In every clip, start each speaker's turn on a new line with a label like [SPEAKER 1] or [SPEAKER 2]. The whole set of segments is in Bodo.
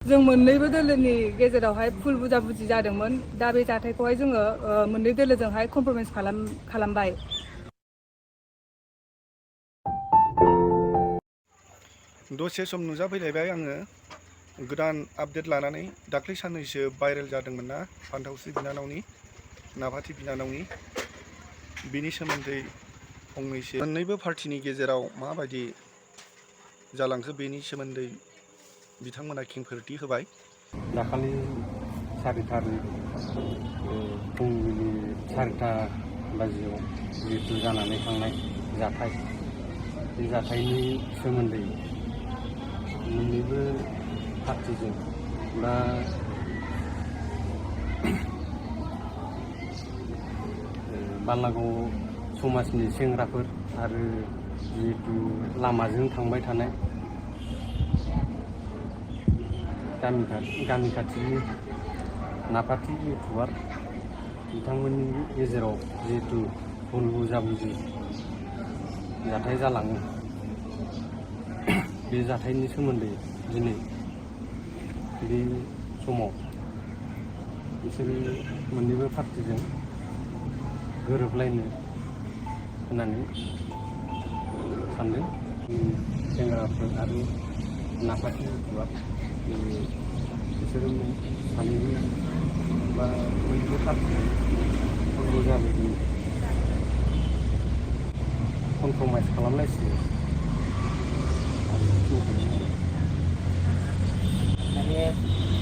[SPEAKER 1] जों मोननैबो दोलोनि गेजेरावहाय फुल बुजा-बुजी जादोंमोन। दा बे जाथायखौहाय जोङो मोननै दोलोजोंहाय कमप्रमाइस खालामबाय।
[SPEAKER 2] दसे सम नुजाफैलायबाय आङो गोदान आपडेट लानानै। दाख्लै साननैसो भाइरेल जादोंमोन ना फान्थावस्रि बिनानावनि, नाफाथि बिनानावनि, बिनि सोमोन्दै फंनैसो मोननैबो पार्टिनि गेजेराव माबायदि जालांखो बेनि सोमोन्दै बिथांमोना खेंफोरथि होबाय।
[SPEAKER 3] दाखालि 4 थारिख फुंबिलि 4टा बाजियाव जिहेतु जानानै थांनाय जाथाय, बे जाथायनि सोमोन्दै मोननैबो पार्टिजों बा बालागाव समाजनि सेंग्राफोर आरो जिहेतु लामाजों थांबाय थानाय गामि खाथिनि नाफाथि इउटुबार बिथांमोननि गेजेराव जिहेतु भुल बुजा-बुजी जाथाय जालाङो, बे जाथायनि सोमोन्दै दिनै बे समाव बिसोरो मोननैबो पार्टिजों गोरोबलायनो होननानै सानदों। सेंग्राफोर आरो नाफाथि इउटुबार बिसोरो सानैबो बा मोननैबो पार्टिजों भुल बुजा-बुजी कमप्रमाइस खालामलायसिगोन।
[SPEAKER 4] माने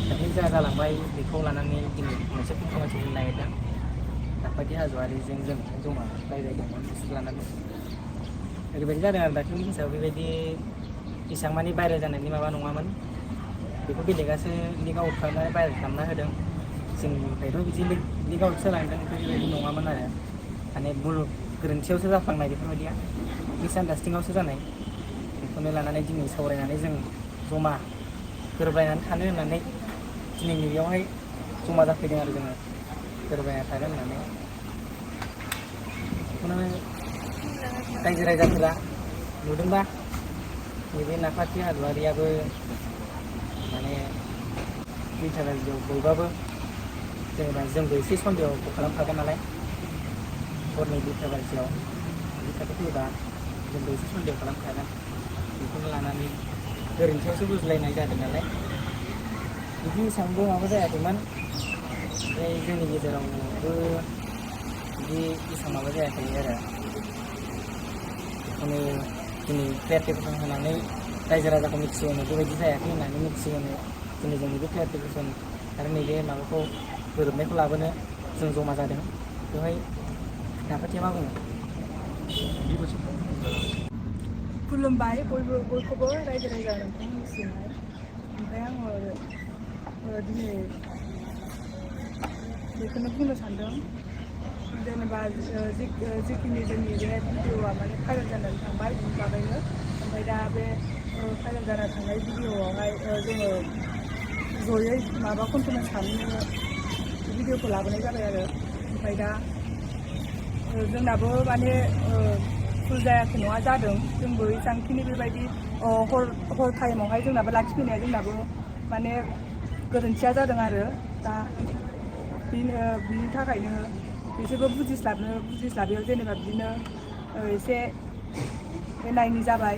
[SPEAKER 4] दाख्लै जा जालांबाय बेखौ लानानै दिनै मोनसे कमप्रमाइस होनो नागिरदों। नाफाथि हाज'वारिजों जों जमा रायज्लायदोंमोन बिसोर लानानै। ओरैबायदि जादों आरो दाख्लैनि केसआव बेबायदि एसेबां मानि भाइरेल जानायनि माबा नङामोन। बेखौ बेलेगासो लिक आउट खालामनानै भाइरेल खालामना होदों। जोंनिफ्रायथ' बिदि लिक आउट जालांदों बेबायदि नङामोन आरो। माने भुल गोरोन्थियावसो जाफ्लांनाय बेफोरबायदिया, मिसआन्डारस्टेन्डिंआवसो जानाय। बेखौनो लानानै दिनै सावरायनानै जों जमा गोरोबलायनानै थानो होननानै दिनै नैबेयावहाय जमा जाफैदों आरो जोङो गोरोबलायना थागोन होननानै। बेखौनो रायजो राजाफोरा नुदोंबा नैबे नाफाथि हाज'वारियाबो माने 2टा बाजियाव बयबाबो जेनेबा जोंबो एसे सन्देहखौ खालामखागोन नालाय, हरनि 2टा बाजियाव बिदि थाथाय फैयोबा जोंबो एसे सन्देह खालामखागोन। बेखौनो लानानै गोरोन्थियावसो बुजिलायनाय जादों नालाय, बिदि एसेबांबो माबा जायाखैमोन। ओमफ्राय जोंनि गेजेरावबो बिदि एसेबां माबा जायाखै आरो। बेखौनो दिनै क्लियारिफिकेसन होनानै रायजो राजाखौ मिथिहोनो बेबायदि जायाखै होननानै मिथिहोनो दिनै जों नैबे क्लियारिफिकेसन आरो नैबे माबाखौ गोरोबनायखौ लाबोनो जों जमा जादों। बेवहाय नाफाथिया मा बुङो?
[SPEAKER 1] खुलुमबाय बयखौबो रायजो राजा नोंथांमोननिसिमहाय। ओमफ्राय आङो दिनै बेखौनो बुंनो सानदों, जेनेबा जिखिनि जोंनि बे भिडिअ'आ माने भाइरेल जानानै थांबाय बिनि बागैनो। ओमफ्राय दा बे भाइरेल जाना थांनाय भिडिअ'आवहाय जोङो जयै माबा कमप्रमाइस खालामनो भिडिअ'खौ लाबोनाय जाबाय आरो। ओमफ्राय दा जोंनाबो माने भुल जायाखै नङा जादों। जोंबो एसेबांखिनि बेबायदि हर टाइमावहाय जोंनाबो लाखिफैनाया जोंनाबो माने गोरोन्थिया जादों आरो। दा बिनि थाखायनो बिसोरबो बुजिस्लाबियाव जेनेबा बिदिनो एसे एना एनि जाबाय।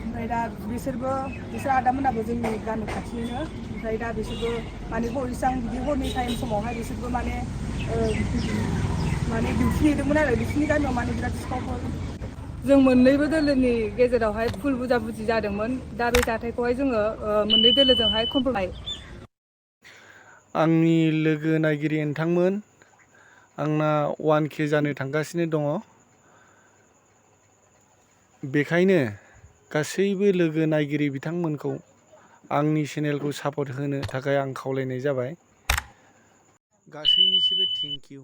[SPEAKER 1] ओमफ्राय दा बिसोर आदामोनाबो जोंनि गामि खाथिनिनो। ओमफ्राय दा बिसोरबो माने इसेबां बिदि हरनि टाइम समावहाय बिसोरबो माने डिउटि नेदोंमोन आरो बिसोरनि गामियाव माने बिराद सिखावफोर। जों मोननैबो दोलोनि गेजेरावहाय फुल बुजा-बुजी जादोंमोन। दा बे जाथायखौहाय जोङो मोननै दोलोजोंहाय कमप्रमाइस।
[SPEAKER 2] आंनि लोगो नायगिरि नोंथांमोन, आंना 1K जानो थांगासिनो दङ। बेखायनो गासैबो लोगो नायगिरि बिथांमोनखौ आंनि चेनेलखौ सापर्ट होनो थाखाय आं खावलायनाय जाबाय। गासैनिसिबो थेंक इउ।